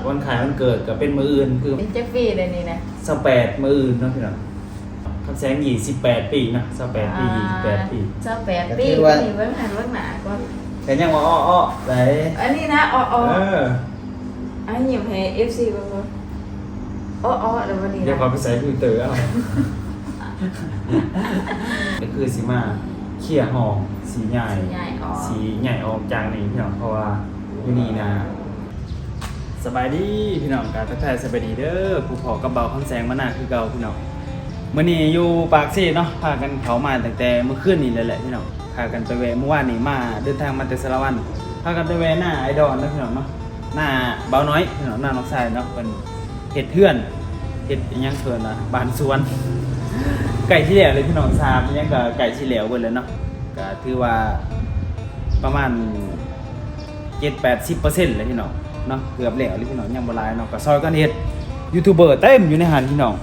ວັນຄ້າຍວັນເກີດກໍເປັນມື້ອື່ນ ຄື ເປັນຈັກປີແລ້ວນີ້ນະ? ຊາວແປດ ມື້ອື່ນເນາະພີ່ນ້ອງ. ຄຳແສງ ຊາວແປດປີເນາະ, ຊາວແປດປີ ອ່າ ຊາວແປດປີ ຊາວແປດປີ ກໍຖືວ່າ ນີ້ເບິ່ງຫັ້ນເບິ່ງໜ້າກ່ອນ ກໍຍັງວ່າເອາະໆໄດ໋ ອັນນີ້ນະ ເອາະໆ ເອີ ອ່ະ ຍິ້ມໃຫ້ເອັຟຊີເບິ່ງເນາະ ເອາະໆແລ້ວບັດນີ້ນະ ດຽວເຂົາໄປໃສ່ຟິວເຕີເອົາ ກໍຄືຊິມາເຄຍຫ້ອງ ຊິຍ້າຍ ຊິຍ້າຍອອກ ຊິຍ້າຍອອກຈາກນີ້ພີ່ນ້ອງ ເພາະວ່າຢູ່ນີ້ນະ ສະບາຍດີພີ່ນ້ອງ ກະທັກທາຍສະບາຍດີເດີ ພົບພໍ້ກັບບ່າວຄຳແສງມານາຄືເກົ່າພີ່ນ້ອງ. ມື້ນີ້ຢູ່ປາກເຊເນາະ ພາກັນເຂົ້າມາຕັ້ງແຕ່ມື້ຄືນນີ້ແຫຼະພີ່ນ້ອງ ພາກັນໄປແວ່ ມື້ວານນີ້ມາ ເດີນທາງມາແຕ່ສາລະວັນ ພາກັນໄປແວ່ນາອ້າຍດອນເນາະພີ່ນ້ອງເນາະ ນາບ່າວນ້ອຍພີ່ນ້ອງ ນານ້ອງຊາຍເນາະ ເພິ່ນເຮັດເຮືອນ ເຮັດອີ່ຫຍັງເພິ່ນນະ ບ້ານສວນ ໃກ້ຊິແລ້ວເລີຍພີ່ນ້ອງ ສາບອີ່ຫຍັງກໍໃກ້ຊິແລ້ວເບິດແລ້ວເນາະ ກໍຖືວ່າປະມານ ເຈັດແປດສິບເປີເຊັນແລ້ວພີ່ນ້ອງເນາະ ເກືອບແລ້ວເລີຍພີ່ນ້ອງ ຍັງບໍ່ຫຼາຍເນາະ ກໍຊ່ອຍກັນເຮັດ ຢູທູບເບີເຕັມຢູ່ໃນຫັ້ນພີ່ນ້ອງ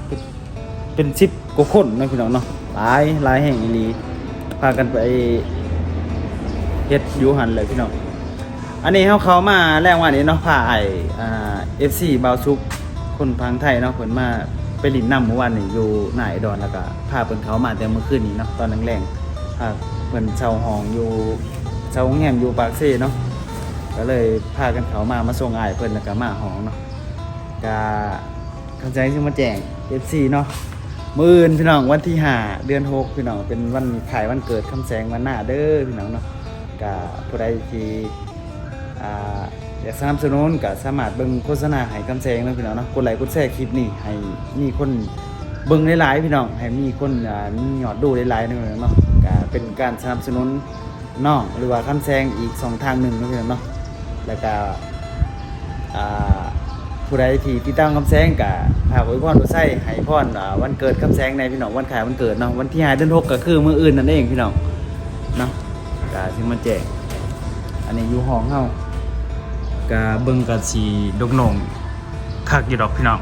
ເປັນສິບກວ່າຄົນເນາະພີ່ນ້ອງເນາະ ຫຼາຍ ຫຼາຍແຮງອີ່ຫຼີ ພາກັນໄປເຮັດຢູ່ຫັ້ນແຫຼະພີ່ນ້ອງ. ອັນນີ້ເຮົາເຂົ້າມາແລງວານນີ້ເນາະ ພາອ້າຍ ອ່າ ເອັຟຊີ ບ່າວສຸກ ຄົນຝັ່ງໄທເນາະ ເພິ່ນມາໄປຫຼິ້ນນຳມື້ວານນີ້ຢູ່ນາອ້າຍດອນ ແລ້ວກໍພາເພິ່ນເຂົ້າມາແຕ່ມື້ຄືນນີ້ເນາະ ຕອນແລງໆ ພາເພິ່ນເຊົ່າຫ້ອງຢູ່ ເຊົ່າໂຮງແຮມຢູ່ປາກເຊເນາະ ກໍເລີຍພາກັນເຂົ້າມາ ມາສົ່ງອ້າຍເພິ່ນ ແລ້ວກໍມາຫ້ອງເນາະ ກະ ຄຳແສງຊິມາແຈ້ງເອັຟຊີເນາະ ມື້ອື່ນພີ່ນ້ອງ ວັນທີຫ້າ ເດືອນຫົກ ພີ່ນ້ອງ ເປັນວັນຄ້າຍວັນເກີດຄຳແສງມານາເດີພີ່ນ້ອງເນາະ ກະຜູ້ໃດທີ່ ອ່າ ຢາກສະໜັບສະໜູນກໍສາມາດເບິ່ງໂຄສະນາໃຫ້ຄຳແສງເນາະພີ່ນ້ອງເນາະ ກົດໄລກົດແຊຄລິບນີ້ ໃຫ້ມີຄົນເບິ່ງຫຼາຍໆ ພີ່ນ້ອງ ໃຫ້ມີຄົນ ອ່າ ມີຍອດດູຫຼາຍໆ ເນາະ ກໍເປັນການສະໜັບສະໜູນນ້ອງ ຫຼືວ່າຄຳແສງອີກຊ່ອງທາງໜຶ່ງເນາະພີ່ນ້ອງເນາະ ແລ້ວກໍ ອ່າ ຜູ້ໃດທີ່ຕິດຕາມຄຳແສງກໍຝາກອວຍພອນອວຍໄຊໃຫ້ພອນ ອ່າ ວັນເກີດຄຳແສງແດ່ພີ່ນ້ອງ ວັນຄ້າຍວັນເກີດເນາະ ວັນທີຫ້າ ເດືອນຫົກ ກໍຄືມື້ອື່ນນັ້ນເອງພີ່ນ້ອງເນາະ ກະຊິມາແຈ້ງ ອັນນີ້ຢູ່ຫ້ອງເຮົາ ກະເບິ່ງກະຊິໂລ່ງໆຄັກຢູ່ດອກພີ່ນ້ອງ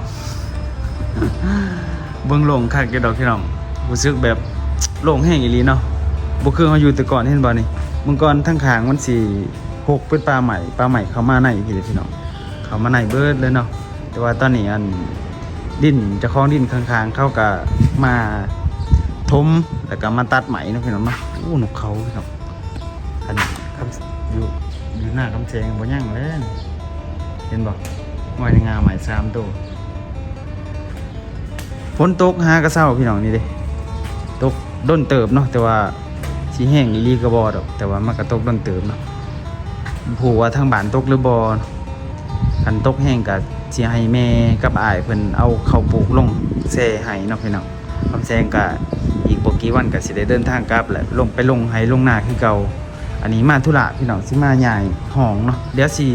ເບິ່ງໂລ່ງຄັກຢູ່ດອກພີ່ນ້ອງ ຮູ້ສຶກແບບໂລ່ງແຮງອີ່ຫຼີເນາະ ບໍ່ຄືເຮົາຢູ່ແຕ່ກ່ອນ ເຫັນບໍ່ນີ້ ເມື່ອກ່ອນທາງຂ້າງມັນຊິຮົກເປັນປ່າໄມ້ ປ່າໄມ້ເຂົ້າມາໃນພີ້ເດ້ພີ່ນ້ອງ ເຂົ້າມາໃນເບິດເລີຍເນາະ ແຕ່ວ່າຕອນນີ້ອັນ ດິນ ເຈົ້າຂອງດິນຂ້າງໆ ເຂົາກະມາຖົມ ແລ້ວກະມາຕັດໄມ້ເນາະພີ່ນ້ອງເນາະ ໂອ້ ນົກເຂົາພີ່ນ້ອງ ອັນ ຢູ່ ຢູ່ໜ້າຄຳແສງບໍ່ຍັງແລ້ວ ເຫັນບໍ່ ງອຍໃນງ່າໄມ້ສາມໂຕ ຝົນຕົກຫາກະເຊົາພີ່ນ້ອງ ນີ້ເດ້ ຕົກດົນເຕີບເນາະ ແຕ່ວ່າຊິແຮງອີ່ຫຼີກໍບໍ່ດອກ ແຕ່ວ່າມັນກະຕົກດົນເຕີບເນາະ ບໍ່ຮູ້ວ່າທາງບ້ານຕົກຫຼືບໍ່ ຄັນຕົກແຮງກະຊິໃຫ້ແມ່ກັບອ້າຍເພິ່ນເອົາເຂົ້າປູກລົງແຊ່ໄຮ່ເນາະພີ່ນ້ອງ ຄຳແສງກະອີກບໍ່ກີ່ວັນກະຊິໄດ້ເດີນທາງກັບແຫຼະ ລົງໄປລົງໄຮ່ລົງນາຄືເກົ່າ ອັນນີ້ມາທຸລະພີ່ນ້ອງ ຊິມາຍ້າຍຫ້ອງເນາະ ດຽວຊິ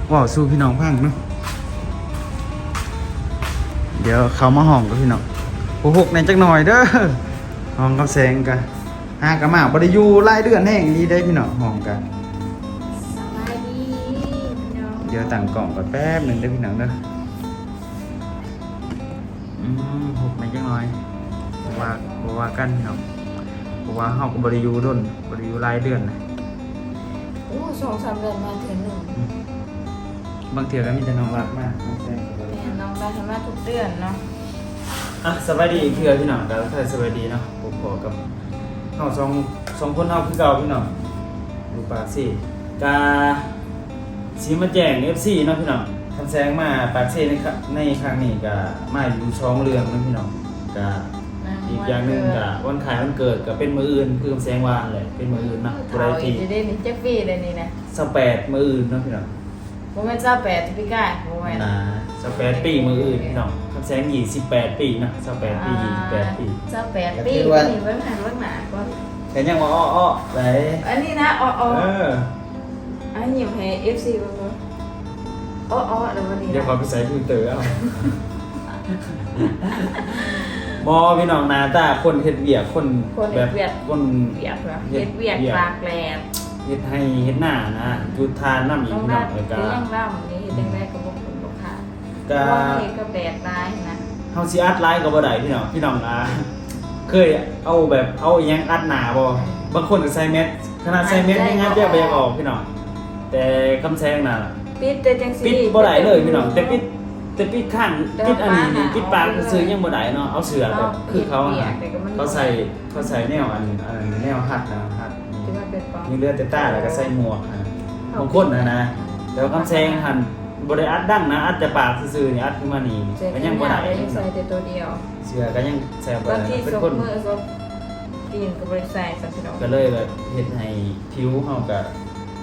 ເວົ້າສູ່ພີ່ນ້ອງຟັງເນາະ ດຽວເຂົ້າມາຫ້ອງກັນພີ່ນ້ອງ ໂອ້ໂຫ ຮົກແດ່ຈັກໜ້ອຍເດີ ຫ້ອງຄຳແສງກະ ຫາກະມາ ບໍ່ໄດ້ຢູ່ຫຼາຍເດືອນແຮງອີ່ຫຼີເດ້ພີ່ນ້ອງ ຫ້ອງກະ ສະບາຍດີພີ່ນ້ອງ ດຽວຕັ້ງກ້ອງກ່ອນແປັບໜຶ່ງເດີພີ່ນ້ອງເດີ ອືມ ຮົກແດ່ຈັກໜ້ອຍ ບໍ່ວ່າ ບໍ່ວ່າກັນພີ່ນ້ອງ ເພາະວ່າເຮົາກໍບໍ່ໄດ້ຢູ່ດົນ ບໍ່ໄດ້ຢູ່ຫຼາຍເດືອນນະ ໂອ້ ສອງສາມເດືອນມາເທື່ອໜຶ່ງ ອືມ ບາງເທື່ອກໍມີແຕ່ນ້ອງລັດມາ ນ້ອງແຊງກໍບໍ່ໄດ້ ແມ່ນ ນ້ອງລັດມາທຸກເດືອນເນາະ ອ່ະ ສະບາຍດີອີກເທື່ອພີ່ນ້ອງ ກໍທັກທາຍສະບາຍດີເນາະ ພົບພໍ້ກັບເຮົາສອງ ສອງຄົນເຮົາຄືເກົ່າພີ່ນ້ອງ ຢູ່ປາກເຊ ກະຊິມາແຈ້ງເອັຟຊີເນາະພີ່ນ້ອງ ຄຳແສງມາປາກເຊໃນ ໃນຄັ້ງນີ້ກະມາຢູ່ສອງເລື່ອງເນາະພີ່ນ້ອງ ກະ ອ່າ ອີກຢ່າງໜຶ່ງກະວັນຄ້າຍວັນເກີດກະເປັນມື້ອື່ນ ຄືຄຳແສງວ່າຫັ້ນແຫຼະ ເປັນມື້ອື່ນເນາະ ຜູ້ໃດທີ່ ເດ ນີ້ຈັກປີແລ້ວນີ້ນະ? ຊາວແປດ ມື້ອື່ນເນາະພີ່ນ້ອງ ບໍ່ແມ່ນຊາວແປດທີ່ປີກາຍ ບໍ່ແມ່ນນະ ຊາວແປດປີມື້ອື່ນພີ່ນ້ອງ ຄຳແສງ ຊາວແປດປີເນາະ ຊາວແປດປີ ອ່າ ຊາວແປດປີ ຊາວແປດປີ ກໍຖືວ່າ ນີ້ເບິ່ງຫັ້ນເບິ່ງໜ້າກ່ອນ ກໍຍັງວ່າເອາະໆໄດ໋ ອັນນີ້ນະ ເອາະໆ ເອີ ອ່ະ ຍິ້ມໃຫ້ເອັຟຊີເບິ່ງເນາະ ເອາະໆແລ້ວບັດນີ້ນະ ດຽວເຂົາໄປໃສ່ຟິວເຕີເອົາ ບໍ່ ພີ່ນ້ອງ ໜ້າຕາຄົນເຮັດວຽກ ຄົນ ຄົນເຮັດວຽກ ແບບຄົນ ວຽກ ເຮັດ ເຮັດວຽກ ວຽກຕາກແດດ ເຮັດໄຮ່ເຮັດນານະ ຈູດຖ່ານນຳອີກ ນ້ອງ ພີ່ນ້ອງ ແລ້ວກະ ກໍຍັງລຳນີ້ ເຮັດຈັ່ງໃດກໍບໍ່ ອືມ ບໍ່ຂາດ ກະ ເພາະວ່າເຮັດກັບແດດຫຼາຍນະ ເຮົາຊິອັດຫຼາຍກໍບໍ່ໄດ້ພີ່ນ້ອງ ພີ່ນ້ອງ ອ່າ ເຄີຍເອົາແບບ ເອົາອີ່ຫຍັງອັດໜ້າບໍ່? ບາງຄົນກໍໃສ່ແມັດ ຂະໜາດໃສ່ແມັດຍັງຫາຍໃຈບໍ່ຢາກອອກພີ່ນ້ອງ ແຕ່ຄຳແສງນະ ປິດແຕ່ຈັ່ງຊີ້ ປິດບໍ່ໄດ້ເລີຍພີ່ນ້ອງ ແຕ່ປິດ ແຕ່ປິດຂ້າງ ແຕ່ວ່າ ປິດອັນນີ້ນີ້ ປາກ ປິດປາກຊື່ໆຍັງບໍ່ໄດ້ເນາະ ເອົາເສື້ອແບບຄືເຂົາ ເຂົາໃສ່ ເຂົາໃສ່ແນວອັນ ອັນແນວຮັດນະ ຮັດ ທີ່ວ່າເປັນປາກ ມີເຫຼືອແຕ່ຕາ ແລ້ວກໍໃສ່ໝວກຫັ້ນນະ ບາງຄົນຫັ້ນນະ ແຕ່ວ່າຄຳແສງຫັ້ນບໍ່ໄດ້ອັດດັງນະ ອັດແຕ່ປາກຊື່ໆນີ້ ອັດຂຶ້ນມານີ້ ກໍຍັງບໍ່ໄດ້ ຍັງໃສ່ແຕ່ໂຕດຽວ ເສື້ອກໍຍັງໃສ່ບໍ່ໄດ້ ເປັນຄົນ ສົບມືສົບຕີນກໍບໍ່ໄດ້ໃສ່ຊັ້ນພີ່ນ້ອງ ກໍເລີຍແບບເຮັດໃຫ້ຜິວເຮົາກໍ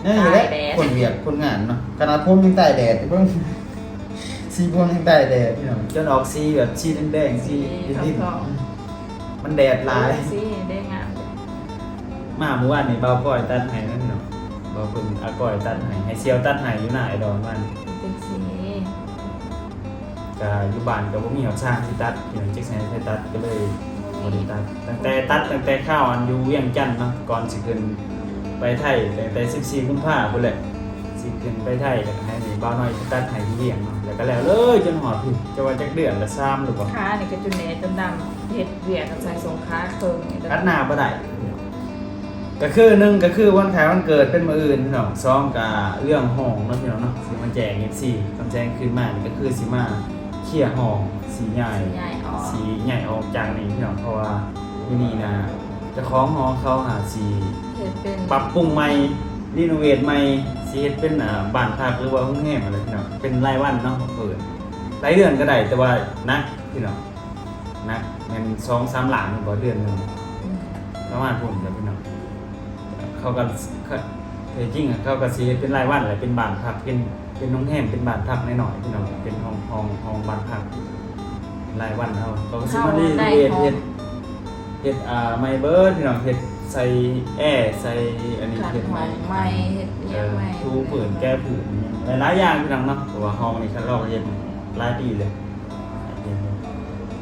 ແນວນີ້ແຫຼະ ຕາຍແດດ ຄົນວຽກຄົນງານເນາະ ຂະໜາດຜົມຍັງຕາຍແດດ ເບິ່ງ ສີຜົມຍັງຕາຍແດດພີ່ນ້ອງ ຈົນອອກສີແບບສີແດງໆ ສີ ສີ ດິນໆ ມັນແດດຫຼາຍ ສີແດງງາມ ມາມື້ວານນີ້ບ່າວກ້ອຍຕັດໃຫ້ນະພີ່ນ້ອງ ບ່າວເພິ່ນ ອາກ້ອຍຕັດໃຫ້ ໃຫ້ສ່ຽວຕັດໃຫ້ຢູ່ໜ້າໄອດອນວານນີ້ ເປັນສີ ກະຢູ່ບ້ານກະບໍ່ມີຮອດຊ່າງຊິຕັດ ພີ່ນ້ອງ ຈັກຊິໃຫ້ໃຜຕັດ ກະເລີຍບໍ່ໄດ້ຕັດ ຕັ້ງແຕ່ຕັດ ຕັ້ງແຕ່ຄາວອັນຢູ່ວຽງຈັນເນາະ ກ່ອນຊິຂຶ້ນໄປໄທ ຕັ້ງແຕ່ສິບສີ່ກຸມພາພຸ້ນແຫຼະ ຊິຂຶ້ນໄປໄທ ແລ້ວກະໃຫ້ບ່າວນ້ອຍໄປຕັດໃຫ້ຢູ່ວຽງເນາະ ແລ້ວກະແລ້ວເລີຍຈົນຮອດພຸ້ນ ຈະວ່າຈັກເດືອນລະ ສາມຫຼືບໍ່ ຂານີ້ກະຈົນແດງຈົນດຳ ເຮັດວຽກກະໃສ່ສົ່ງຂາເຄິ່ງນີ້ ຕັດໜ້າບໍ່ໄດ້. ກະຄື ໜຶ່ງ ກະຄືວັນຄ້າຍວັນເກີດເປັນມື້ອື່ນພີ່ນ້ອງ ສອງ ກະເລື່ອງຫ້ອງເນາະພີ່ນ້ອງເນາະ ຊິມາແຈ້ງເອັຟຊີ ຄຳແສງຄືນມານີ້ກະຄືຊິມາເຄຍຫ້ອງ ຊິຍ້າຍ ຊິຍ້າຍອອກ ຊິຍ້າຍອອກຈາກນີ້ພີ່ນ້ອງ ເພາະວ່າຢູ່ນີ້ນະ ເຈົ້າຂອງຫໍເຂົາຫາຊິ ເຮັດເປັນ ປັບປຸງໃໝ່ ຣີໂນເວດໃໝ່ ຊິເຮັດເປັນ ອ່າ ບ້ານພັກ ຫຼືວ່າໂຮງແຮມຫັ້ນແຫຼະພີ່ນ້ອງ ເປັນລາຍວັນເນາະ ເອີ ລາຍເດືອນກະໄດ້ ແຕ່ວ່າໜັກພີ່ນ້ອງ ໜັກແມ່ນສອງສາມລ້ານບໍ່ເດືອນໜຶ່ງ ອືມ ປະມານພຸ້ນແຫຼະພີ່ນ້ອງ ເຂົາກໍ ແທ້ຈິງເຂົາກໍຊິເຮັດເປັນລາຍວັນແຫຼະ ເປັນບ້ານພັກ ເປັນ ເປັນໂຮງແຮມ ເປັນບ້ານພັກນ້ອຍໆ ພີ່ນ້ອງ ເປັນຫ້ອງ ຫ້ອງ ຫ້ອງບ້ານພັກ ເປັນລາຍວັນເຮົາ ເຂົາກໍຊິມາຣີໂນເວດ ເຮັດ ເຮັດ ອ່າ ໃໝ່ເບີດພີ່ນ້ອງ ເຮັດໃສ່ແອ ໃສ່ອັນນີ້ ເຮັດໃໝ່ ເຮັດໃໝ່ ເອີ ຖູພື້ນ ແກະພື້ນ ຫຼາຍໆຢ່າງພີ່ນ້ອງເນາະ ເພາະວ່າຫ້ອງນີ້ເຂົາເຮັດຫຼາຍປີແລ້ວ.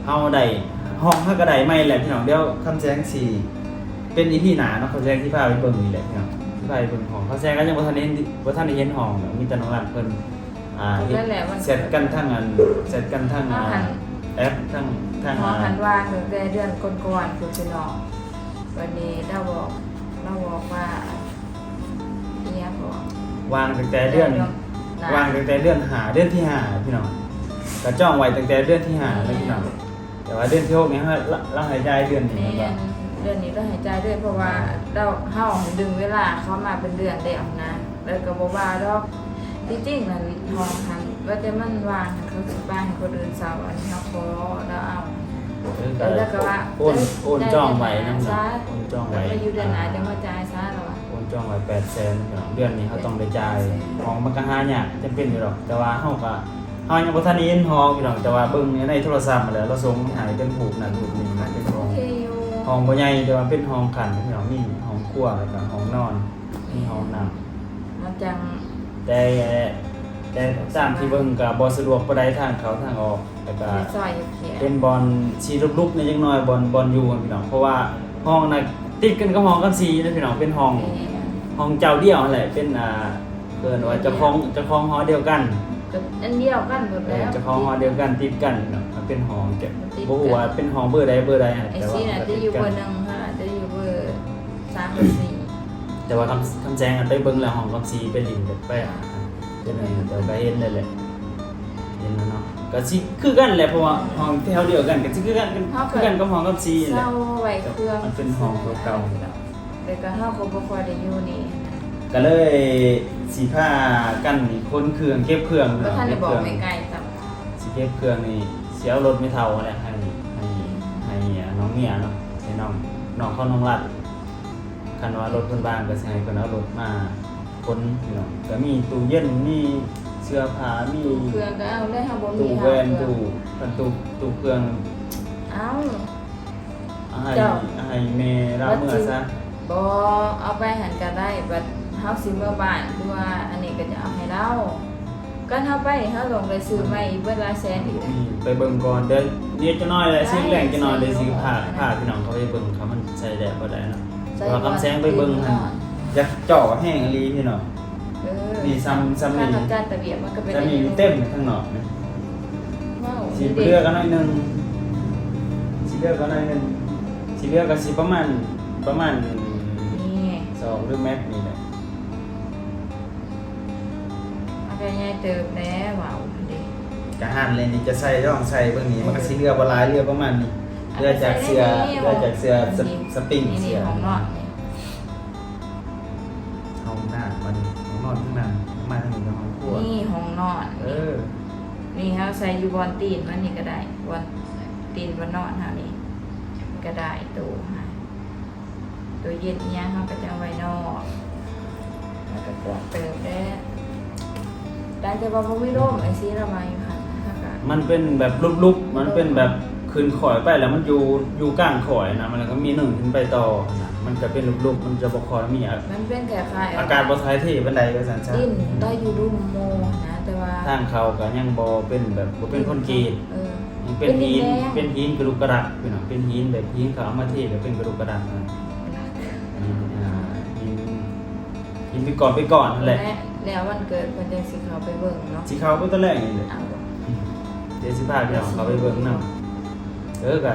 ເຮົາໄດ້ ຫ້ອງເຮົາກະໄດ້ໃໝ່ແລ້ວພີ່ນ້ອງ ດຽວຄຳແສງຊິເປັນອີພີໜ້າເນາະ ຄຳແສງຊິພາໄປເບິ່ງນີ້ແຫຼະພີ່ນ້ອງ ຊິພາໄປເບິ່ງຫ້ອງ ຄຳແສງກະຍັງບໍ່ທັນເຫັນ ບໍ່ທັນໄດ້ເຫັນຫ້ອງ ມີແຕ່ນ້ອງລັດເພິ່ນ ອ່າ ເຮັດແຊັດກັນທາງອັນ ແຊັດກັນທາງ ອ່າ ແອັບ ທາງ ທາງ ຫອ ອ່າ ຄັນວ່າຕັ້ງແຕ່ເດືອນກ່ອນໆພຸ້ນພີ່ນ້ອງ ບາດນີ້ລາວບອກ ລາວບອກວ່າ ອີຫຍັງກໍ ວ່າງຕັ້ງແຕ່ເດືອນ ວ່າງຕັ້ງແຕ່ເດືອນຫ້າ ເດືອນທີຫ້າພີ່ນ້ອງ ກະຈອງໄວ້ຕັ້ງແຕ່ເດືອນທີຫ້າເລີຍພີ່ນ້ອງ ແຕ່ວ່າເດືອນທີຫົກນີ້ ລາວໃຫ້ຈ່າຍເດືອນນີ້ແມ່ນບໍ່ ເດືອນນີ້ລາວໃຫ້ຈ່າຍເລີຍ ເພາະວ່າລາວ ເຮົາດຶງເວລາເຂົາມາເປັນເດືອນແລ້ວຫັ້ນນະ ແລ້ວກະບໍ່ວ່າດອກ ທີ່ຈິງຫັ້ນ ຫ້ອງຫັ້ນ ວ່າແຕ່ມັນວ່າງຫັ້ນ ເຂົາຊິປະໃຫ້ຄົນອື່ນເຊົ່າ ອັນນີ້ເຮົາຂໍລາວເອົາ ເອີ ແລ້ວກະວ່າ ໂອນ ໂອນຈອງໄວ້ນຳ ໂອນຈອງໄວ້ ຢູ່ເດືອນໜ້າຈັ່ງມາຈ່າຍຊະ ລາວວ່າ ໂອນຈອງໄວ້ແປດແສນພີ່ນ້ອງ ເດືອນນີ້ເຮົາຕ້ອງໄດ້ຈ່າຍ ຫ້ອງມັນກະຫາຍາກ ຈຳເປັນຢູ່ດອກ ແຕ່ວ່າເຮົາກະ ເຮົາຍັງບໍ່ທັນໄດ້ເຫັນຫ້ອງພີ່ນ້ອງ ແຕ່ວ່າເບິ່ງໃນໂທລະສັບຫັ້ນແຫຼະ ລາວສົ່ງໃຫ້ເປັນຮູບນັ້ນຮູບນີ້ ເປັນຫ້ອງ ຫ້ອງບໍ່ໃຫຍ່ ແຕ່ວ່າເປັນຫ້ອງຂັ້ນພີ່ນ້ອງ ມີຫ້ອງຄົວ ແລ້ວກະຫ້ອງນອນ ມີຫ້ອງນ້ຳ ມັນຈັ່ງ ແຕ່ ແຕ່ຕາມທີ່ເບິ່ງກະບໍ່ສະດວກປານໃດ ທາງເຂົ້າທາງອອກ ແລ້ວກະ ໄດ້ຊ່ອຍເຮັດວຽກ ເປັນບ່ອນຊິລຸບໆແດ່ຈັກໜ້ອຍ ບ່ອນ ບ່ອນຢູ່ຫັ້ນພີ່ນ້ອງ ເພາະວ່າຫ້ອງນະ ຕິດກັນກັບຫ້ອງຄຳສີເດ້ພີ່ນ້ອງ ເປັນຫ້ອງ ແມ່ນ ຫ້ອງເຈົ້າດຽວຫັ້ນແຫຼະ ເປັນ ອ່າ ເອີ້ນວ່າເຈົ້າຂອງ ເຈົ້າຂອງຫໍດຽວກັນ ກະອັນດຽວກັນໝົດແລ້ວ ເອີ ເຈົ້າຂອງຫໍດຽວກັນ ຕິດກັນເນາະ ມັນເປັນຫ້ອງ ບໍ່ຮູ້ວ່າເປັນຫ້ອງເບີໃດເບີໃດ ແຕ່ວ່າມັນກະຕິດກັນ ເບີໜຶ່ງ ເຮົາອາດຈະຢູ່ເບີສາມ ຫຼື ສີ່ ແຕ່ວ່າຄຳ ຄຳແສງຫັ້ນໄປເບິ່ງແລ້ວ ຫ້ອງຄຳສີໄປຫຼິ້ນ ໄປ ອ່າ ເປັນຫຍັງ ເອີ ກະເຫັນແລ້ວແຫຼະ ເຫັນແລ້ວເນາະ ກະຊິຄືກັນແຫຼະ ເພາະວ່າຫ້ອງແຖວດຽວກັນ ກະຊິຄືກັນ ຄືກັນກັບຫ້ອງຄຳສີຫັ້ນແຫຼະ ເຊົ່າໄວ້ເຄື່ອງ ແຕ່ມັນເປັນຫ້ອງເກົ່າໆ ແລ້ວກະເຮົາກະບໍ່ຄ່ອຍໄດ້ຢູ່ນີ້ ກະເລີຍຊິພາກັນຂົນເຄື່ອງ ເກັບເຄື່ອງ ບໍ່ທັນໄດ້ບອກແມ່ໄກ່ຊ້ຳ ຊິເກັບເຄື່ອງນີ້ ຊິເອົາລົດແມ່ເຖົ້າຫັ້ນແຫຼະ ໃຫ້ ໃຫ້ ໃຫ້ນ້ອງເມຍເນາະ ໃຫ້ນ້ອງ ນ້ອງເຂົາ ນ້ອງລັດ ຄັນວ່າລົດເພິ່ນວ່າງກະຊິໃຫ້ເພິ່ນເອົາລົດມາຂົນພີ່ນ້ອງ ກະມີຕູ້ເຢັນ ມີເສື້ອຜ້າ ມີ ຕູ້ເຄື່ອງກະເອົາແລ້ວ ເຮົາບໍ່ມີ ຕູ້ແວ່ນ ຕູ້ ຄັນຕູ້ ຕູ້ເຄື່ອງ ເອົາ ໃຫ້ ໃຫ້ແມ່ລາວເມືອຊະ ບໍ່ ເອົາໄປຫັ້ນກະໄດ້ ບັດເຮົາຊິເມືອບ້ານ ຫຼືວ່າອັນນີ້ກະຈະເອົາໃຫ້ລາວ ຄັນເຮົາໄປນີ້ເຮົາຕ້ອງໄດ້ຊື້ໃໝ່ອີກເບິດຫຼາຍແສນອີກເດ້ ໄປເບິ່ງກ່ອນ ດຽວ ດຽວຈັກໜ້ອຍແຫຼະ ຊິແລງຈັກໜ້ອຍ ດຽວຊິພາ ພາພີ່ນ້ອງເຂົາໄປເບິ່ງ ຄຳມັນໃສ່ໄດ້ບໍ່ໄດ້ເນາະ ແຕ່ວ່າຄຳແສງໄປເບິ່ງຫັ້ນ ຢາກເຈາະແຮງອີ່ຫຼີພີ່ນ້ອງ ເອີ ນີ້ຊ້ຳ ຊ້ຳນີ້ ຈັດລະບຽບມັນກະເປັນ ຊ້ຳນີ້ເຕັມທາງນອກນີ້ ຊິເຫຼືອກັນໜ້ອຍໜຶ່ງ ຊິເຫຼືອກັນໜ້ອຍໜຶ່ງ ຊິເຫຼືອກະຊິປະມານ ປະມານ ນີ້ ສອງ ຫຼື ແມັກນີ້ແຫຼະ ເອົາໄປ ໃຫຍ່ເຕີບແລ້ວ ເວົ້າຫັ້ນເດ້. ກະຫັ້ນແຫຼະນີ້ ຈະໃສ່ລອງໃສ່ເບິ່ງນີ້ ມັນກະຊິເຫຼືອບໍ່ຫຼາຍ ເຫຼືອປະມານນີ້ ເຫຼືອຈາກເສື້ອ ເຫຼືອຈາກເສື້ອສະ ສະປຣິງ ນີ້ ເສື້ອ ຫ້ອງນອນນີ້ ຫ້ອງນ້ຳ ອັນນີ້ຫ້ອງນອນທາງນັ້ນ ມາທາງນີ້ກະຫ້ອງຄົວ ນີ້ຫ້ອງນອນ ເອີ ນີ້ເຮົາໃສ່ຢູ່ບ່ອນຕີນມັນນີ້ກະໄດ້ ບ່ອນຕີນບ່ອນນອນເຮົານີ້ກະໄດ້ ໂຕຫັ້ນ ໂຕເຢັນອີ່ຫຍັງເຮົາກະຈັ່ງໄວ້ນອກ ແລ້ວກະກວ້າງເຕີບແລ້ວ ຕ່າງແຕ່ວ່າບໍ່ມີລົມ ໄອ້ສີລະວ່າຢູ່ຫັ້ນ ເຮົາກະ ມັນເປັນແບບລຸບໆ ມັນເປັນແບບຂຶ້ນຂ້ອຍໄປ ແລ້ວມັນຢູ່ ຢູ່ກາງຂ້ອຍນະ ມັນກະມີໜຶ່ງຂຶ້ນໄປຕໍ່ນະ ມັນກະເປັນລຸບໆ ມັນຈະບໍ່ຄ່ອຍມີອາ ມັນເປັນຄ້າຍໆ ອາກາດບໍ່ຖ່າຍເທປານໃດວ່າຊັ້ນຊະ ດິນໄດ້ຢູ່ລຸ່ມໝູ່ຫັ້ນນະ ແຕ່ວ່າທາງເຂົ້າກະຍັງບໍ່ເປັນແບບ ບໍ່ເປັນຄອນກຣີດ ເອີ ຍັງເປັນຫີນ ເປັນຫີນກະດຸກກະດັກພີ່ນ້ອງ ເປັນຫີນແບບຫີນເຂົາເອົາມາເທແບບເປັນກະດຸກກະດັກນະ ຫີນ ອ່າ ຫີນ ຫີນເປັນກ້ອນເປັນກ້ອນຫັ້ນແຫຼະ ແລ້ວວັນເກີດເພິ່ນຈັ່ງຊິເຂົ້າໄປເບິ່ງເນາະ ຊິເຂົ້າໄປຕອນແລງນີ້ແຫຼະ ເອົາ ດຽວຊິພາພີ່ນ້ອງເຂົ້າໄປເບິ່ງນຳ ເອີ ກະ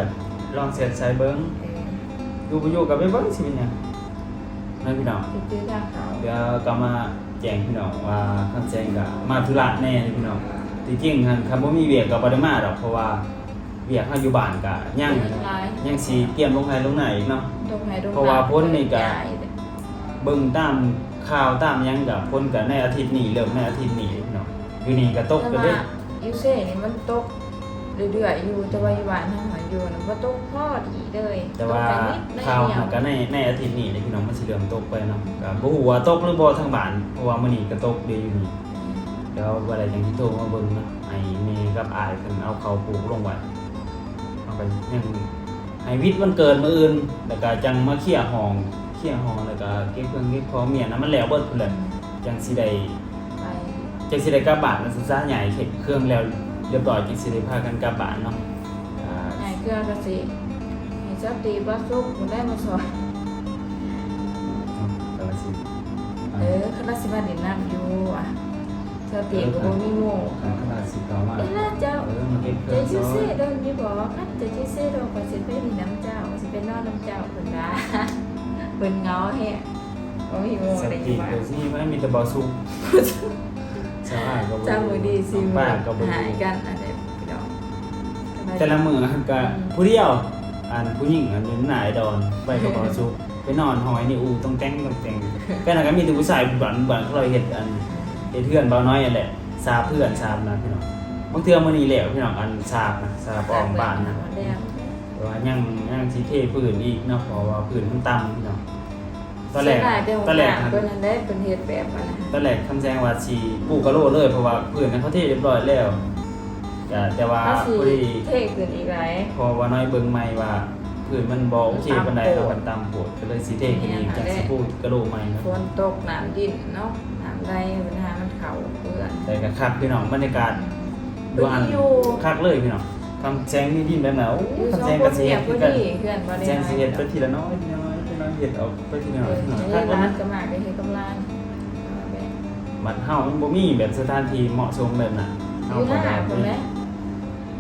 ລອງແຊັດໃສ່ເບິ່ງ ເອີ ຢູ່ບໍ່ຢູ່ກະໄປເບິ່ງ ຊິເປັນຫຍັງເນາະພີ່ນ້ອງ ດຽວກະມາ ແຈ້ງພີ່ນ້ອງວ່າຄຳແສງກະມາທຸລະແດ່ພີ່ນ້ອງ ທີ່ຈິງຫັ້ນຄັນບໍ່ມີວຽກກະບໍ່ໄດ້ມາດອກ ເພາະວ່າວຽກເຮົາຢູ່ບ້ານກະຍັງ ຍັງຊິກຽມລົງໄຮ່ລົງນາອີກເນາະ ເພາະວ່າຝົນນີ້ກະເບິ່ງຕາມຂ່າວຕາມຫຍັງກະຝົນກະໃນອາທິດນີ້ ເລີ່ມໃນອາທິດນີ້ພີ່ນ້ອງ ຢູ່ນີ້ກະຕົກກະເດ້ ຢູ່ເຊນີ້ມັນຕົກເລື້ອຍໆຢູ່ ແຕ່ວ່າຢູ່ບ້ານເຮົາຫັ້ນຢູ່ນະບໍ່ຕົກພໍດີເລີຍ ແຕ່ວ່າຂ່າວຫັ້ນກະໃນ ໃນອາທິດນີ້ແຫຼະພີ່ນ້ອງ ມັນຊິເລີ່ມຕົກໄປເນາະ ກະບໍ່ຮູ້ວ່າຕົກຫຼືບໍ່ທາງບ້ານ ເພາະວ່າມື້ນີ້ກະຕົກເດ້ຢູ່ນີ້ ດຽວວ່າໃດຈັ່ງຊິໂທມາເບິ່ງເນາະ ໃຫ້ແມ່ກັບອ້າຍເພິ່ນເອົາເຂົ້າປູກລົງໄວ້ ເຮົາກະຍັງໃຫ້ວິດວັນເກີດມື້ອື່ນ ແລ້ວກະຈັ່ງມາເຄຍຫ້ອງ ເຄຍຫ້ອງ ແລ້ວກະເກັບເຄື່ອງເກັບຂອງ ມຽນນະ ມັນແລ້ວເບິດພຸ້ນແຫຼະ ຈັ່ງຊິໄດ້ ຈັ່ງຊິໄດ້ກັບບ້ານ ແລ້ວຊະ ຍ້າຍເຄື່ອງແລ້ວຮຽບຮ້ອຍ ຈັ່ງຊິໄດ້ພາກັນກັບບ້ານເນາະ ອ່າ ຍ້າຍເຄື່ອງກະຊິໃຫ້ສາວຕີ ບ່າວສຸກ ຜູ້ໃດມາຊ່ອຍ ກະລະສິນ ເອີ ກະລະສິນ ມາຫຼິ້ນນຳຢູ່ ສາວຕີກະບໍ່ມີໝູ່ ຄັນຂະໜາດຊິເຂົ້າມາ ເອີ ລະເຈົ້າ ເອີ ມາເກັບເຄື່ອງ ເຈົ້າຢູ່ເຊດົນຢູ່ບໍ່ ຄັນເຈົ້າຢູ່ເຊດົນ ຂ້ອຍຊິໄປຫຼິ້ນນຳເຈົ້າ ຂ້ອຍຊິໄປນອນນຳເຈົ້າ ເພິ່ນວ່າ ເພິ່ນເຫງົາແຮງ ບໍ່ມີໝູ່ ສາວຕີກະຊິມີ ມີແຕ່ບ່າວສຸກ ສາວອ້າຍກະບໍ່ຢູ່ ນ້ອງປ້າກະບໍ່ຢູ່ ຫາຍກັນ ອັນໃດພີ່ນ້ອງ ແຕ່ລະມື້ຫັ້ນກະ ອືມ ຜູ້ດຽວ ອັນຜູ້ຍິງ ອັນຢູ່ໜ້າໄອ້ດອນ ໄປກັບບ່າວສຸກ ໄປນອນຫ້ອຍນີ້ ອູ້ ຕ້ອງແຕ່ງຕ້ອງແຕ່ງ ກະນັ້ນກະມີແຕ່ຜູ້ຊາຍບາງ ບາງເຂົາເຮັດ ອັນ ເຮັດເຮືອນບ່າວນ້ອຍຫັ້ນແຫຼະ ສາບເຮືອນສາບນັ້ນພີ່ນ້ອງ ບາງເທື່ອມື້ນີ້ແລ້ວພີ່ນ້ອງ ອັນສາບນະ ສາບອ້ອມບ້ານນະ ແຕ່ວ່າຍັງ ຍັງຊິເທພື້ນອີກເນາະ ເພາະວ່າພື້ນມັນຕ່ຳພີ່ນ້ອງ ຕອນແລກ ຕອນແລກຫັ້ນ ເພິ່ນຫັ້ນແຫຼະ ເພິ່ນເຮັດແບບອັນນັ້ນ ຕອນແລກຄຳແສງວ່າຊິປູກະໂລເລີຍ ເພາະວ່າພື້ນຫັ້ນເຂົາເທຮຽບຮ້ອຍແລ້ວ ກະ ແຕ່ວ່າພໍດີເທຂຶ້ນອີກຫຼາຍ ເພາະວ່ານ້ອຍເບິ່ງໃໝ່ວ່າພື້ນມັນບໍ່ໂອເຄປານໃດ ມັນຕ່ຳໂພດ ກະເລີຍຊິເທຂຶ້ນອີກ ຈັ່ງຊິປູກະໂລໃໝ່ເນາະ ຝົນຕົກນ້ຳດິນເນາະ ນ້ຳໄຫຼບັນຫາມັນເຂົ້າເປື້ອນ ແຕ່ກະຄັກພີ່ນ້ອງ ບັນຍາກາດ ຢູ່ຫັ້ນ ຄັກເລີຍພີ່ນ້ອງ ຄຳແສງມີດິນແບບນັ້ນ ໂອ້ ຄຳແສງກະຊິເຮັດຄືກັນ ຄຳແສງຊິເຮັດໄປທີລະໜ້ອຍ ທີລະໜ້ອຍ ເຮັດອອກໄປທີລະໜ້ອຍ ເອີ ຄັກແລ້ວ ຫຼານກະມາກໄດ້ເຮັດກຳລັງ ບັດເຮົາມັນບໍ່ມີແບບສະຖານທີ່ເໝາະສົມແບບນັ້ນ ເຮົາກະໄດ້ ຢູ່ໜ້າພຸ້ນແຫຼະ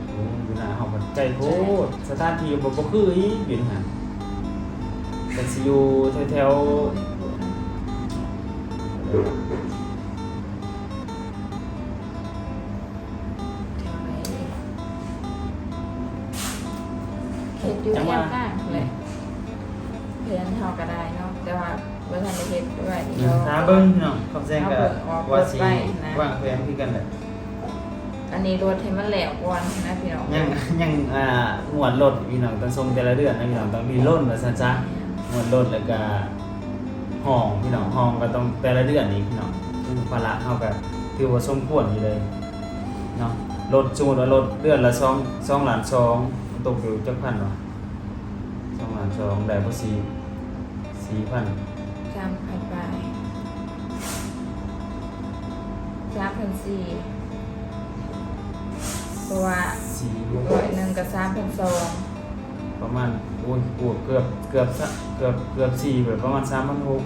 ໂອ້ ຢູ່ໜ້າເຮົາກະໄກໂພດ ສະຖານທີ່ບໍ່ ບໍ່ຄືອີກ ຢູ່ຫັ້ນ ກະຊິຢູ່ແຖວໆ ແຖວໃດ ເຂດຢູ່ ຈັງຫວັດ ແຄມກາງແຫຼະ ແຜນເຮົາກະໄດ້ເນາະ ແຕ່ວ່າບໍ່ທັນໄດ້ເຮັດໄວ້ນີ້ດອກ ຖ້າເບິ່ງເນາະ ຄຳແສງກະວ່າຊິວາງແຜນຄືກັນແຫຼະ ອັນນີ້ລົດໃຫ້ມັນແລ້ວກ່ອນນະພີ່ນ້ອງ ຍັງ ຍັງ ອ່າ ງວດລົດພີ່ນ້ອງ ຕ້ອງສົ່ງແຕ່ລະເດືອນນະພີ່ນ້ອງ ຕ້ອງມີລົດວ່າຊັ້ນຊະ ງວດລົດ ແລ້ວກະ ຫ້ອງພີ່ນ້ອງ ຫ້ອງກະຕ້ອງແຕ່ລະເດືອນອີກພີ່ນ້ອງ ຄືພາລະເຮົາກະຖືວ່າສົມຄວນຢູ່ເລີຍເນາະ ລົດ ສົມມຸດວ່າລົດເດືອນລະສອງ ສອງລ້ານສອງ ມັນຕົກຢູ່ຈັກພັນວະ ສອງລ້ານສອງ ໄດ້ບໍ່ສີ່ ສີ່ພັນ ສາມພັນປາຍ ສາມພັນສີ່ ເພາະວ່າຮ້ອຍໜຶ່ງກະສາມພັນສອງ ປະມານ ໂອ້ຍ ເກືອບ ເກືອບ ເກືອບ ເກືອບສີ່ ປະມານສາມພັນຫົກ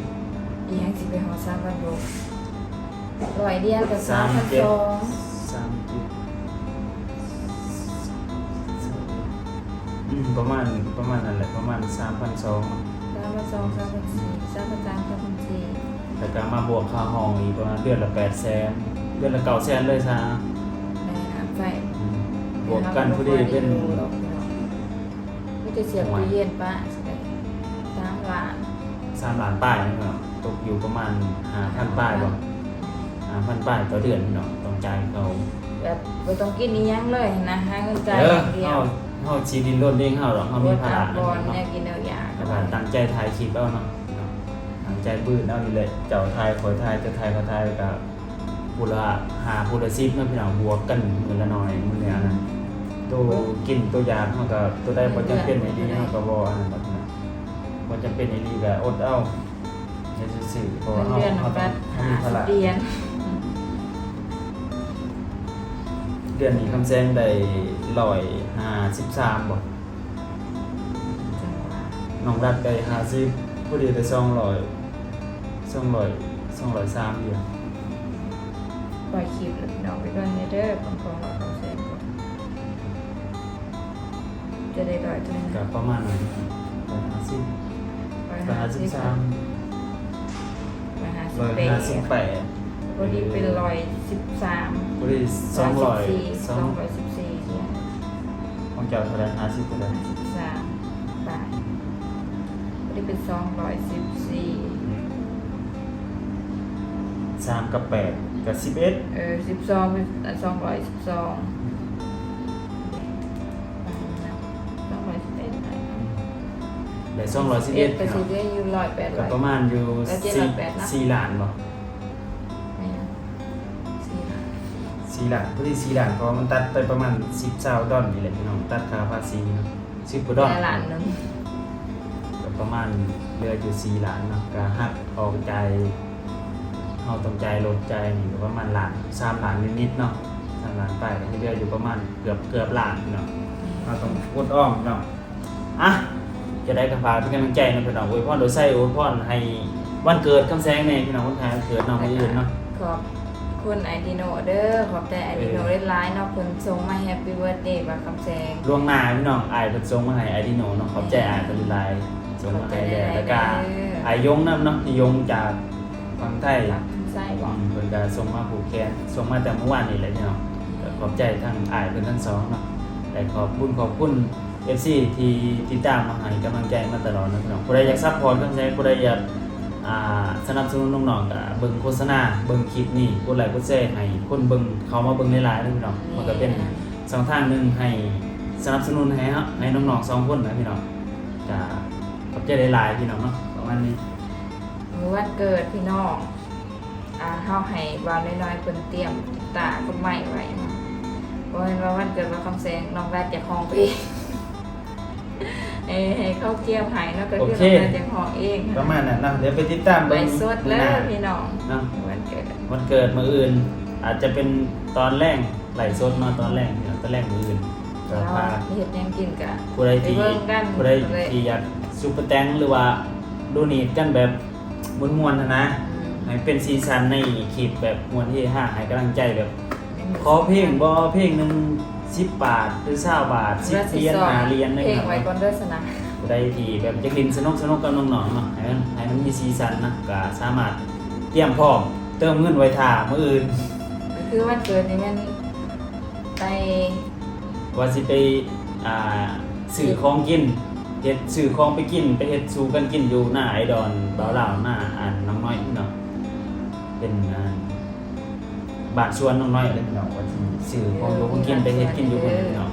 ອີຫຍັງຊິໄປຮອດສາມພັນຫົກ ຮ້ອຍດຽວກະສາມພັນສອງ ສາມເຈັດ ອືມ ປະມານ ປະມານນັ້ນແຫຼະ ປະມານສາມພັນສອງ ສາມພັນສອງ ສາມພັນສີ່ ສາມພັນສາມ ສາມພັນສີ່ ແລ້ວກະມາບວກຄ່າຫ້ອງອີກປະມານເດືອນລະແປດແສນ ເດືອນລະເກົ້າແສນເລີຍຊະ. ແມ່ນ ໄຟ ອືມ ບວກກັນພໍດີເປັນ ມີແຕ່ສຽບຕູ້ເຢັນປະ ສາມລ້ານ ສາມລ້ານປາຍເນາະ ຕົກຢູ່ປະມານຫ້າພັນປາຍບໍ່ ຫ້າພັນປາຍຕໍ່ເດືອນເນາະ ຕ້ອງຈ່າຍເຂົາ ແບບບໍ່ຕ້ອງກິນອີ່ຫຍັງເລີຍນະ ຫາເງິນຈ່າຍຢ່າງດຽວ. ເຮົາ ເຮົາຊິດີ້ນລົນເອງເຮົາດອກ ເຮົາມີພາລະ ແນວກິນແນວຢາກ ແຕ່ວ່າຕັ້ງໃຈຖ່າຍຄລິບເອົາເນາະ ຕັ້ງໃຈບືດເອົານີ້ແຫຼະ ເຈົ້າຖ່າຍຂ້ອຍຖ່າຍ ເຈົ້າຖ່າຍຂ້ອຍຖ່າຍ ກະຜູ້ລະຫ້າ ຜູ້ລະສິບເນາະພີ່ນ້ອງ ບວກກັນມື້ລະໜ້ອຍ ມື້ລະອັນນັ້ນ ໂຕກິນໂຕຢາກເຮົາກະ ໂຕໃດບໍ່ຈຳເປັນອີ່ຫຼີເຮົາກະບໍ່ອັນນັ້ນດອກພີ່ນ້ອງ ບໍ່ຈຳເປັນອີ່ຫຼີກະອົດເອົາ ເຮັດຊື່ໆ ເພາະວ່າເຮົາ ເຮົາຕ້ອງ ເຮົາມີພາລະ ເດືອນນີ້ຄຳແສງໄດ້ຮ້ອຍຫ້າສິບສາມບໍ່? ຈັ່ງຫວະ ນ້ອງລັດໄດ້ຫ້າສິບ ພໍດີໄດ້ສອງຮ້ອຍ ສອງຮ້ອຍ ສອງຮ້ອຍສາມດຽວ. ປ່ອຍຄລິບແລ້ວພີ່ນ້ອງໄປເບິ່ງແດ່ເດີ ເບິ່ງຂອງເຮົາຄຳແສງກ່ອນ ຈະໄດ້ຮ້ອຍເທົ່າໃດ ກະປະມານນັ້ນ ຮ້ອຍຫ້າສິບ ຮ້ອຍຫ້າສິບສາມ ຮ້ອຍຫ້າສິບແປດ ຮ້ອຍຫ້າສິບແປດ ພໍດີເປັນຮ້ອຍສິບສາມ ພໍດີສອງຮ້ອຍ ສອງຮ້ອຍສິບສີ່ ສອງຮ້ອຍສິບສີ່ ຂອງເຈົ້າເທົ່າໃດ? ຫ້າສິບເທົ່າໃດ? ຫ້າສິບສາມປາຍ ພໍດີເປັນສອງຮ້ອຍສິບສີ່ ສາມກັບແປດກະສິບເອັດ ເອີ ສິບສອງ ເປັນສອງຮ້ອຍສິບສອງ ສອງຮ້ອຍສິບເອັດ ໄດ້ສອງຮ້ອຍສິບເອັດ ກະຊິເຫຼືອຢູ່ຮ້ອຍແປດ ກະປະມານຢູ່ສີ່ລ້ານບໍ່? ແມ່ນ ສີ່ລ້ານ ສີ່ລ້ານ ພໍດີສີ່ລ້ານ ເພາະວ່າມັນຕັດໄປປະມານສິບ ຊາວດອນນີ້ແຫຼະພີ່ນ້ອງ ຕັດຄ່າພາສີເນາະ ສິບກວ່າດອນ ລ້ານໜຶ່ງ ກະປະມານເຫຼືອຢູ່ສີ່ລ້ານເນາະ ກະຫັກອອກຈ່າຍ ເຮົາຕ້ອງຈ່າຍລົດຈ່າຍຫຍັງກະປະມານລ້ານ ສາມລ້ານນິດໆເນາະ ສາມລ້ານປາຍ ກະຊິເຫຼືອຢູ່ປະມານເກືອບ ເກືອບລ້ານເນາະ ເຮົາຕ້ອງອົດອອມເນາະ. ອ່ະ ຈັ່ງໃດກະຝາກເປັນກຳລັງໃຈເນາະພີ່ນ້ອງ ອວຍພອນໂດໄຊ ອວຍພອນໃຫ້ວັນເກີດຄຳແສງແດ່ພີ່ນ້ອງ ວັນຄ້າຍວັນເກີດນ້ອງມື້ອື່ນເນາະ ຂອບຄຸນອ້າຍດີໂນເດີ ຂອບໃຈອ້າຍດີໂນຫຼາຍໆເນາະ ເພິ່ນສົ່ງມາ Happy Birthday ວ່າຄຳແສງລ່ວງໜ້າພີ່ນ້ອງ ອ້າຍເພິ່ນສົ່ງມາໃຫ້ອ້າຍດີໂນເນາະ ຂອບໃຈອ້າຍເພິ່ນຫຼາຍໆ ສົ່ງມາໃຫ້ແລ້ວ ແລ້ວກະອ້າຍຍົງນຳເນາະ ຍົງຈາກຝັ່ງໄທ ເພິ່ນກະສົ່ງມາຜູກແຂນ ສົ່ງມາແຕ່ມື້ວານນີ້ແຫຼະພີ່ນ້ອງ ກະຂອບໃຈທັງອ້າຍເພິ່ນທັງສອງເນາະ ແລະຂອບບຸນຂອບຄຸນ ເອັຟຊີ ທີ່ຕິດຕາມມາໃຫ້ກຳລັງໃຈມາຕະຫຼອດເນາະພີ່ນ້ອງ ຜູ້ໃດຢາກຊັບພອດຄຳແສງ ຜູ້ໃດຢາກ ອ່າ ສະໜັບສະໜູນນ້ອງໆ ກະເບິ່ງໂຄສະນາ ເບິ່ງຄລິບນີ້ ກົດໄລກົດແຊໃຫ້ຄົນເບິ່ງ ເຂົ້າມາເບິ່ງຫຼາຍໆເນາະພີ່ນ້ອງ ມັນກະເປັນຊ່ອງທາງໜຶ່ງໃຫ້ສະໜັບສະໜູນໃຫ້ເຮົາ ໃຫ້ນ້ອງໆສອງຄົນນະພີ່ນ້ອງ ກະຂອບໃຈຫຼາຍໆພີ່ນ້ອງເນາະ ປະມານນີ້ ມື້ວັນເກີດພີ່ນ້ອງ ອ່າ ເຮົາໃຫ້ບ່າວນ້ອຍໆເພິ່ນຕຽມຕາດອກໄມ້ໄວ້ເນາະ ບໍ່ແມ່ນວ່າວັນເກີດບ່າວຄຳແສງ ນ້ອງແວັດຢາກຮ້ອງເພງ ເອີ ໃຫ້ເຂົາກຽມໃຫ້ເນາະ ກະຄືນ້ອງແວັດຢາກຮ້ອງເອງ ປະມານນັ້ນເນາະ ດຽວໄປຕິດຕາມເບິ່ງ ໄລສົດເດີພີ່ນ້ອງເນາະ ວັນເກີດ ວັນເກີດມື້ອື່ນ ອາດຈະເປັນຕອນແລງ ໄລສົດເນາະ ຕອນແລງ ຕອນແລງມື້ອື່ນ ກະພາເຮັດຫຍັງກິນ ກະຜູ້ໃດທີ່ ຜູ້ໃດທີ່ຢາກຊຸບເປີແຕັງ ຫຼືວ່າໂດເນດກັນແບບ ມ່ວນໆຫັ້ນນະ ອືມ ໃຫ້ເປັນສີສັນໃນຄລິບແບບມ່ວນເຮຮາ ໃຫ້ກຳລັງໃຈແບບ ແມ່ນ ຂໍເພງບໍ່ ເພງໜຶ່ງສິບບາດ ຫຼືຊາວບາດ ສິບຫຼຽນ ຫ້າຫຼຽນ ເພງໄວ້ກ່ອນເດີຊັ້ນນະ ຜູ້ໃດທີ່ແບບຢາກຫຼິ້ນສະໜຸກໆກັບນ້ອງໆເນາະ ໃຫ້ມັນ ໃຫ້ມັນມີສີສັນນະ ກະສາມາດຕຽມພ້ອມເຕີມເງິນໄວ້ຖ້າມື້ອື່ນ ກະຄືວັນເກີດນີ້ແມ່ນ ໄປ ວ່າຊິໄປ ອ່າ ຊື້ຂອງກິນ ເຮັດ ຊື້ຂອງໄປກິນ ໄປເຮັດສູ່ກັນກິນຢູ່ໜ້າໄອດອນບ່າວລາວ ໜ້າອັນນ້ອງນ້ອຍເນາະ ເປັນອັນບ້ານສວນນ້ອງນ້ອຍເດ້ພີ່ນ້ອງ ວ່າຊິຊື້ຂອງຢູ່ຂອງກິນໄປເຮັດກິນຢູ່ພຸ້ນເນາະ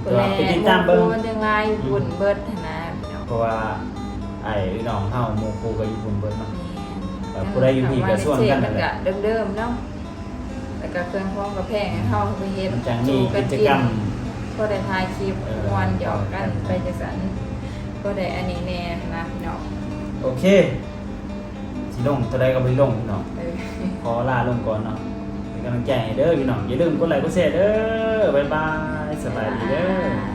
ເອີ ແຕ່ວ່າໄປຕິດຕາມເບິ່ງ ໝູ່ຄູ່ມັນຍັງຫຼາຍຢູ່ພຸ້ນເບິດຫັ້ນນະພີ່ນ້ອງ ເພາະວ່າອ້າຍນ້ອງເຮົາໝູ່ຄູ່ກະຢູ່ພຸ້ນເບິດເນາະ ແມ່ນ ກະຜູ້ໃດຢູ່ພີ້ກະຊວນກັນຫັ້ນແຫຼະ ກະເດີມໆເນາະ ແລ້ວກະເຄື່ອງຂອງກະແພງໃຫ້ເຮົາໄປເຮັດ ມັນຈັ່ງມີກິດຈະກຳ ພອໄດ້ຖ່າຍຄລິບ ເອີ ມ່ວນຢອກກັນໄປຈັ່ງຊັ້ນ ພໍໄດ້ອັນນີ້ແດ່ນະພີ່ນ້ອງ ໂອເຄ ຊິລົງເທົ່າໃດກະບໍ່ໄດ້ລົງພີ່ນ້ອງ ເອີ ຂໍລາລົງກ່ອນເນາະ ເປັນກຳລັງໃຈໃຫ້ເດີພີ່ນ້ອງ ຢ່າລືມກົດໄລກົດແຊເດີ ບາຍບາຍ ສະບາຍດີເດີ ບາຍບາຍ.